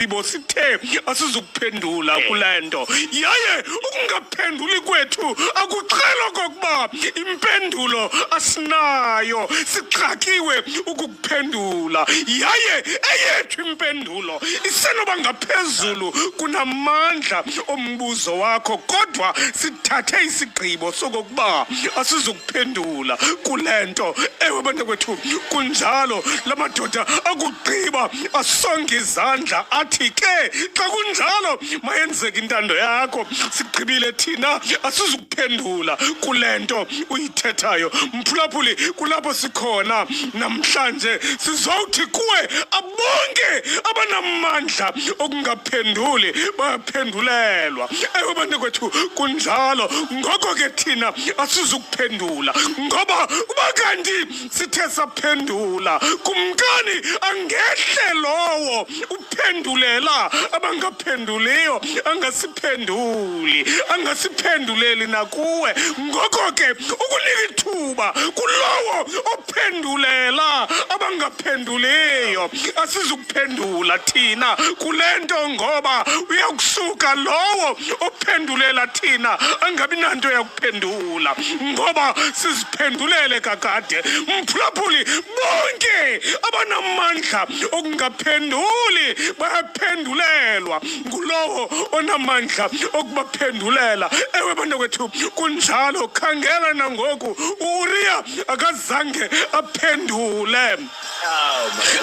Isigqibo sithe asizukuphendula kule nto, yaye ukungaphenduli kwethu akuxeli okokuba impendulo asinayo. Sixakiwe ukukuphendula, yaye eyethu impendulo isenoba ngaphezulu kunamandla ombuzo wakho, kodwa sithathe isigqibo sokokuba asizukuphendula kule nto. Ewe, bantakwethu, kunjalo. La madoda akugqiba asonge izandla athi ke, xa kunjalo mayenzeke intando yakho, sigqibile thina, asizukuphendula kule nto uyithethayo. Mphulaphuli, kulapho sikhona namhlanje. Sizowuthi kuwe, abonke abanamandla okungaphenduli bayaphendulelwa. Ewe, bantakwethu, kunjalo. Ngoko ke thina asizukuphendula, ngoba uba kanti sithe saphendula, kumkani angehle lowo uphendulela abangaphenduliyo angasiphenduli, angasiphenduleli nakuwe. Ngoko ke ukunika ithuba kulowo ophendulela abangaphenduliyo, asizukuphendula thina kule nto, ngoba uyakusuka lowo ophendulela thina angabi nanto yakuphendula, ngoba siziphendulele kakade. Mphulaphuli, bonke abanamandla okungaphenduli bayaphendulelwa ngulowo onamandla okubaphendulela. Ewe, bantakwethu, kunjalo. Khangela nangoku, u-Uriya akazange aphendule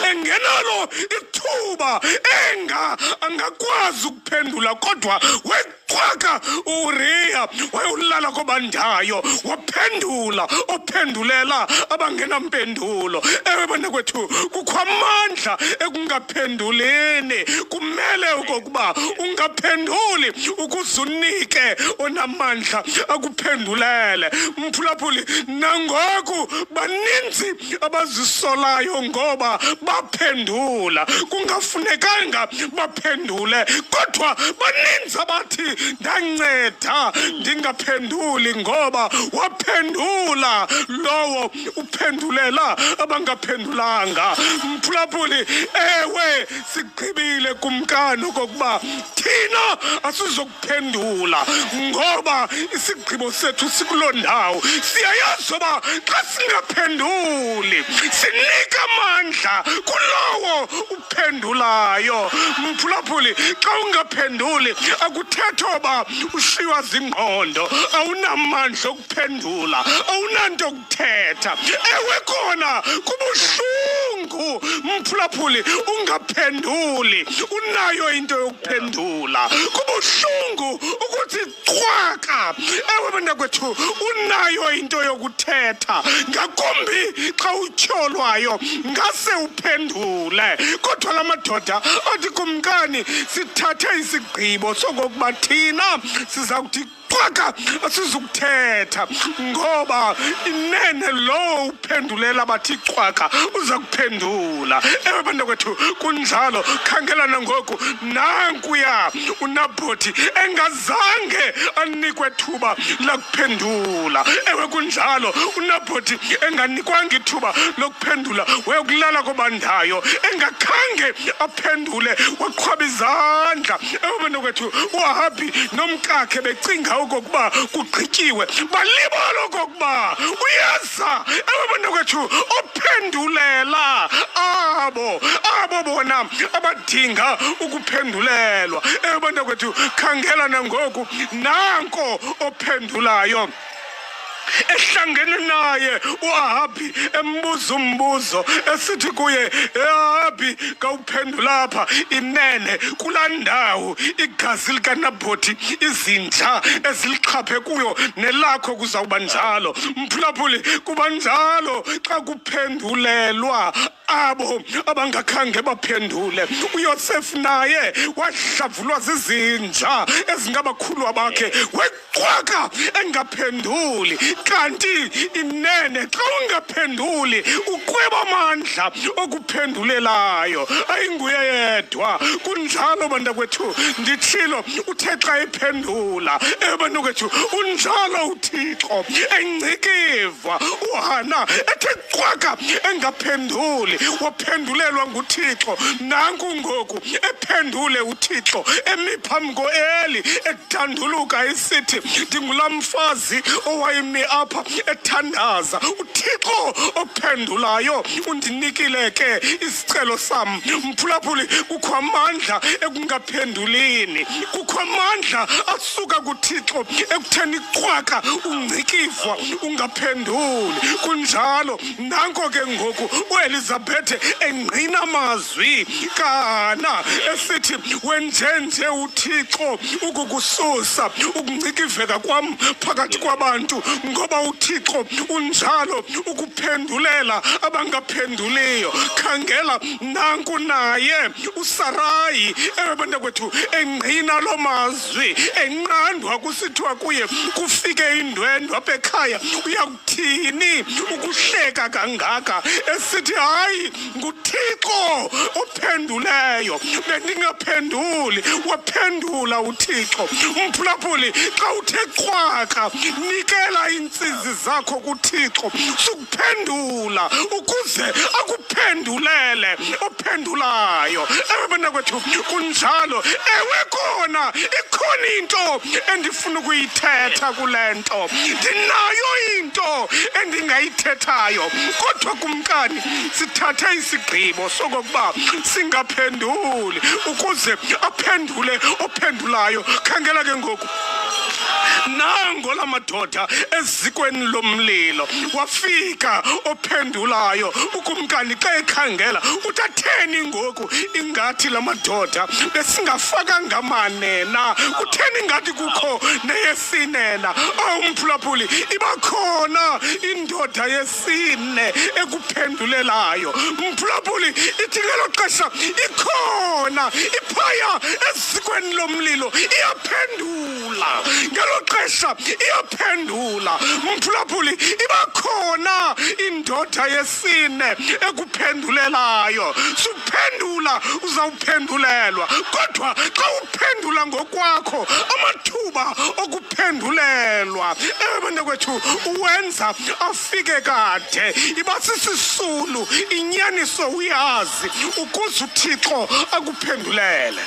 engenalo ithuba, enga angakwazi ukuphendula, kodwa wecwaka uUriya wayolala kobandayo, waphendula ophendulela abangenampendulo. Ewe, bantakwethu, kukho amandla ekungaphendulini. Kumele okokuba ungaphenduli ukuze unike onamandla akuphendulele. Mphulaphuli, nangoku baninzi abazisolayo ngoba baphendula kungafunekanga baphendule, kodwa baninzi abathi ndanceda ndingaphenduli, ngoba waphendula lowo uphendulela abangaphendulanga. Mphulaphuli, ewe, sigqibile kumkani okokuba thina asizokuphendula, ngoba isigqibo sethu sikuloo ndawo. Siyayazi oba xa singaphenduli sinika amandla kulowo uphendulayo. Mphulaphuli, xa ungaphenduli akuthetha oba ushiywa zingqondo, awunamandla okuphendula, awunanto kuthetha. Ewe kona kubuhlungu, mphulaphuli, ungaphenduli unayo into yokuphendula. Kubuhlungu ukuthi cwaka. Ewe, bantakwethu, unayo into yokuthetha, ngakumbi xa utyholwayo, ngase uphendule. Kodwa la madoda athi, kumkani, sithathe isigqibo sokokuba thina siza kuthi cwaka, asizukuthetha, ngoba inene lowo uphendulela bathi cwaka uza kuphendula. Ewe, bantakwethu, kunjalo. Khangela nangoku, nankuya uNabhoti engazange anikwe thuba lakuphendula. Ewe, kunjalo, uNabhoti enganikwanga ithuba lokuphendula, wayokulala kobandayo engakhange aphendule, waqhwaba izandla. Ewe, bantakwethu, uAhabhi nomkakhe becinga okokuba kugqityiwe, balibala okokuba uyeza, ewe, bantakwethu, ophendulela abo bona abadinga ukuphendulelwa. Ewe, bantakwethu, khangela nangoku, nanko ophendulayo ehlangene naye uAhabhi, embuza umbuzo, esithi kuye, Ahabhi, kawuphendula apha, inene kulaa ndawo igazi likaNabhoti izinja ezilixhaphe kuyo, nelakho kuzawuba njalo. Mphulaphuli, kuba njalo xa kuphendulelwa abo abangakhange baphendule. UYosefu naye wahlavulwa zizinja ezingabakhulwa bakhe, wecwaka engaphenduli. Kanti inene xa ungaphenduli uqweba amandla okuphendulelayo. Ayinguye yedwa, kunjalo bantakwethu. Nditshilo, uthe xa ephendula, ewe bantakwethu, unjalo uThixo, engcikiva uHana ethe cwaka engaphenduli, waphendulelwa nguThixo. Nanku ngoku ephendule uThixo, emi phambi koEli edanduluka esithi, ndingulaa mfazi owayemi apha ethandaza. UThixo ophendulayo undinikile ke isicelo sam. Mphulaphuli, kukho amandla ekungaphendulini, kukho amandla asuka kuThixo ekutheni cwaka ungcikivwa ungaphenduli. Kunjalo, nanko ke ngoku uElizabhethe engqina amazwi kaHana esithi, wenjenje uThixo ukukususa ukungcikiveka kwam phakathi kwabantu, ngoba uThixo unjalo ukuphendulela abangaphenduliyo. Khangela, nanku naye uSarayi, ewe bantakwethu, engqina loo mazwi, enqandwa kusithiwa kuye kufike indwendwe apha ekhaya, uyakuthini ukuhleka kangaka, esithi hayi, nguThixo ophenduleyo, bendingaphenduli, waphendula uThixo. Umphulaphuli, xa uthe cwaka, nikela iintsizi zakho kuThixo, sukuphendula ukuze akuphendulele ophendulayo. Ewe bantakwethu, kunjalo. Ewe kona ikhona into endifuna ukuyithetha kule nto, ndinayo into endingayithethayo, kodwa kumkani sithathe isigqibo sokokuba singaphenduli ukuze aphendule ophendulayo. Khangela ke ngoku, nango la madoda ezikweni lomlilo, wafika ophendulayo. Ukumkani xa ekhangela utatheni ngoku, ingathi la madoda besingafakanga mane na, kutheni ingathi kukho neyesine na? Owu mphulaphuli, iba khona indoda yesine ekuphendulelayo. Mphulaphuli, ithi ngelo xesha ikhona, iphaya ezikweni lomlilo, iyaphendula ngelo xesha, iyaphendula. Mphulaphuli, iba khona indoda yesine ekuphendulelayo. Suphendula, uzawuphendulelwa, kodwa xa uphendula ngokwakho, amathuba okuphendulelwa, ewe bantakwethu, uwenza afike kade. Iba sisisulu inyaniso uyazi, ukuze uThixo akuphendulele.